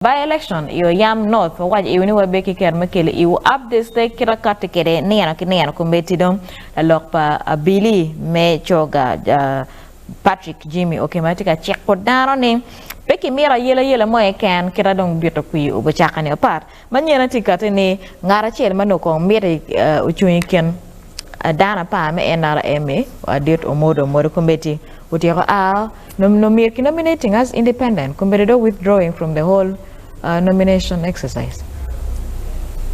By election i Oyam North wawaco iwu ni wabe ki kero me kelo iwu updates te kit akati kede nino ki nino kombeddi dong lalok pa abili me coga Patrick Jimmy Okema tye ka ciko dano ni pe kimito ayela yela mo keken kita dong bito kwir obucaka ni opat Manyene tye kati ni ngat acel ma nongo kong miti ocung i kin dano apar me NRM-mi, Adit Omodo Omodo kombeddi otyeko a nomir ki nominating as independent kombeddi dong withdrawing from the whole nomination exercise.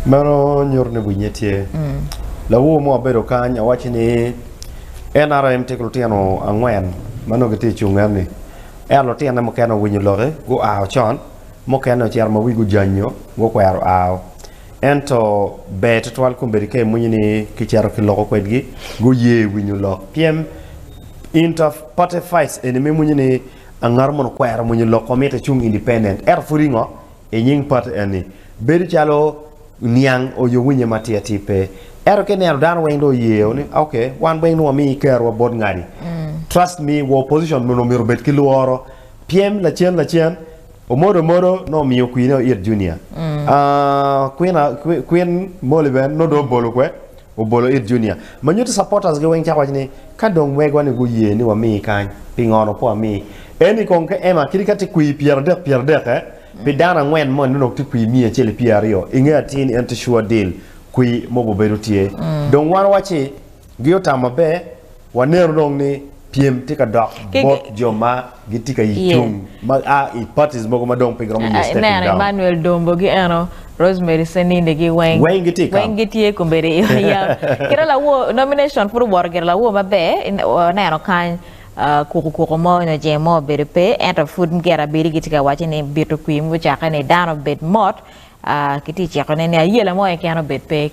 Meno nyuto ni winye tye. Lawor mo abedo kany awaci ni NRM tye ki lutino angwen ma nongo gitye i cung eni ento lutine mukene owinyo loki gua con. Mukene ocito ma wigi ojanyo, gukwero ao. Ento ber twatwal kombeddi ka imwinyo ni kicito kiloko kwedgi, guye winyo lok. Pien inter party fights eni ma imwinyo ni angato mono okwero mwinyo lok wa mito ecung independent ento pud ingo inying party eni bedo calo niang oyo winye matir atir pe. Ento ka ineno dano weng dong oyeo ni ok wan weng dong wami kerowa bot ngadi. Trust me wa opposition mono myero obed ki lworo. Pyem lacen lacen, omodo omodo nongo omiyo kwine oit Junior. Queen Molly bene nongo dong obolo kwe, obolo it Junior. Ma nyuto supporters gi weng cako waco ni ka dong megwa ni guye ni wamii kany, pingo onongo pe wamii? Eni kong ka Emma kadi ka tye kwir pyeradek pyeradek eh, pi dano angwen moni nongo dong tye kwir miya acel ki pyeraryo. Inge atir ni en tye sure deal kwir mogo bedo tye. Dong wan waci gi otamo maber. Waneno dong ni pyem tye ka dok bot jo ma gitye ka cung ma a i parties mogo ma dong pe giromo ye stepping Ineno down. Emmanuel Dombo gi eno, Rosemary Seninde gi weng, Weng gitye i weng kam. gitye kombeddi i yam. Kite lawor nomination pud owoto gire lawor maber, waneno kany kuku kuku mo nyo jemo mo obedo pe ento pud gire abili gitye ka wacce ni bito kwir mucakke ni dano obed mot, kitye ciko ne ni ayela mo keken obed pe.